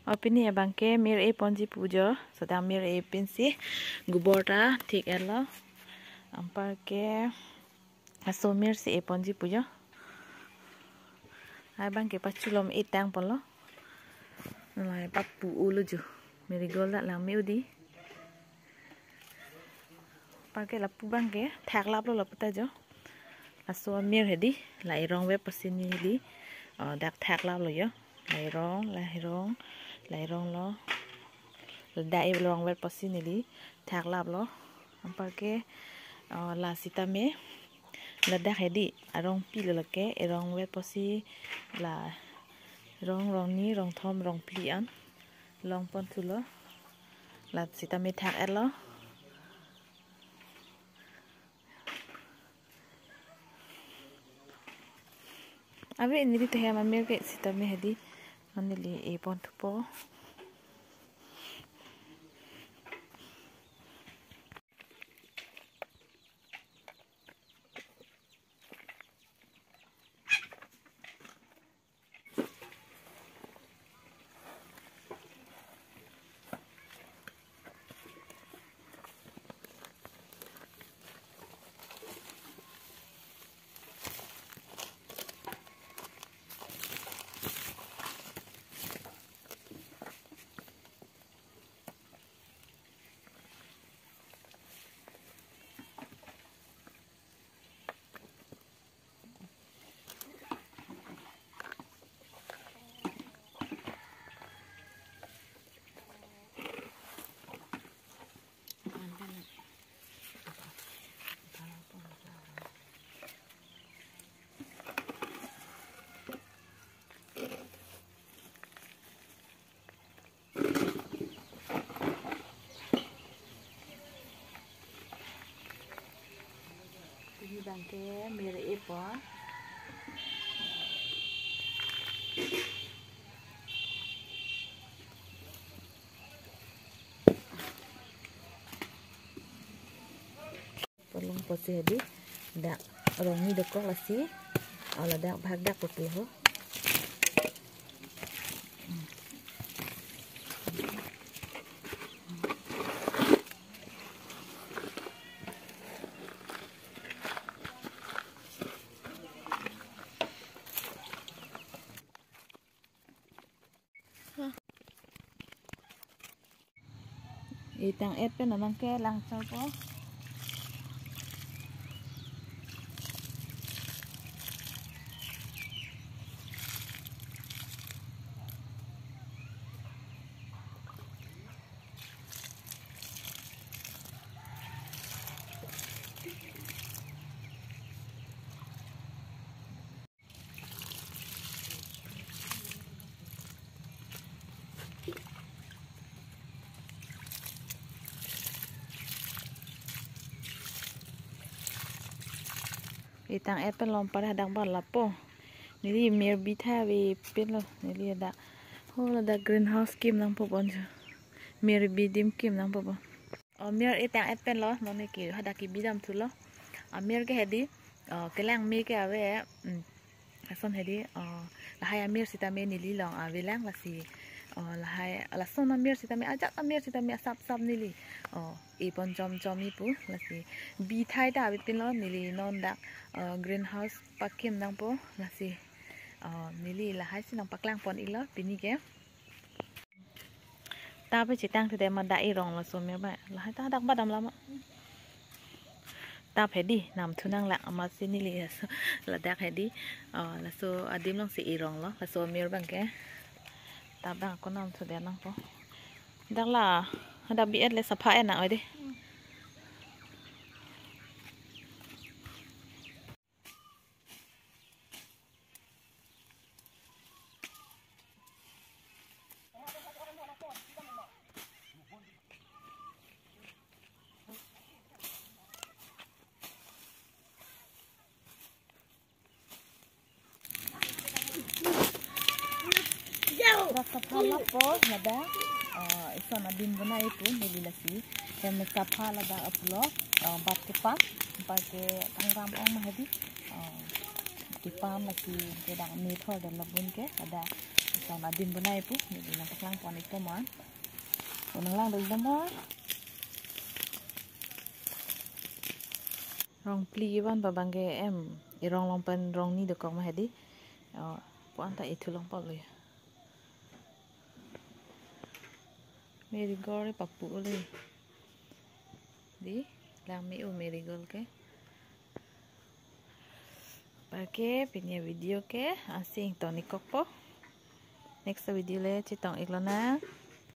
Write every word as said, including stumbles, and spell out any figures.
O pini abangke mir e ponji pujo, sodang mir e pinsi gubor ta thik-etlo. Anparke laso mir si e ponji pujo. Abangke pachulom e tang ponlo. Nalai papu ulo jo. Marigold dak lang me udi. Anparke lapu abangke thaklaplo lapu ta jo. Laso amir hedi, la erong vet pasi neli, o, dak thaklaplo jo. La erong, la erong, la eronglo. Ladak erong vet pasi neli thaklaplo. Anparke, o, la sitame, ladak hedi, arongpilo lake, erong vet pasi la rong, rongni, rongthom, rongphli an longpon thulo. La sitame thak-etlo. Ave neli ta hem amir ke sitame hedi. Neli e pon thupo. Pini abangke mir e pon. Polong posi hedi, dak rongni dokok lasi, o ladak bhag dak kopi ho. Etang-et pen anang ke langcholpo. Etang-et pen lom pare hadak bal lapo. Neli mir bi thai ave pen lo. Neli hadak. Ho ladak greenhouse kim nangpo bon jo. Mir bi adim kim nangpo bon. O, mir etang-et pen lo, non ke hadak kebi dam thulo. Amir ke hedi, o, kelang me ke ave, mm, ason hedi, o, lahai amir sitame neli along avelang lasi, o, lahai, lason amir sitame, ajat amir sitame asap sap neli, o, e pon chom chom-i pu, lasi bi thai ta ave pen lo, neli non dak, o, greenhouse pakim nangpo, lasi, o, neli lahai si nangpaklang pon-iklo, pini ke. Tap chetang thede ma dak erong laso amir abang. Lahai ta dak badam lama. Tap hedi namthu nanglak amatsi neli laso ladak hedi. O, laso adim alongsi eronglo. Laso amir abangke. Tap abang ako namthudet nangpo. Dak la hadak bi-et le sapha-et nang oi de. Dak sapha lapo ladak, ah, ison adim bonai pu neli lasi. Hem sapha ladak apulok, ah, bat kepam, anparke kangram ong ma hedi, ah, kepam lasi ke dak methor dan labun ke ada, Ton adim bonai pu, neli nangpaklang pon-ikpo mo. O, nanglang do-ikpo mo. Rong phli van pa abang ke em, irong along pen rong ni dokok ma hedi. O, pu-an ta ithu longpo lo ya. Marigold papu le. Di, lang me-o marigold ke. Apar ke pini avideo ke ansi ington-ikkokpo. Next video le chetong-ik lonang.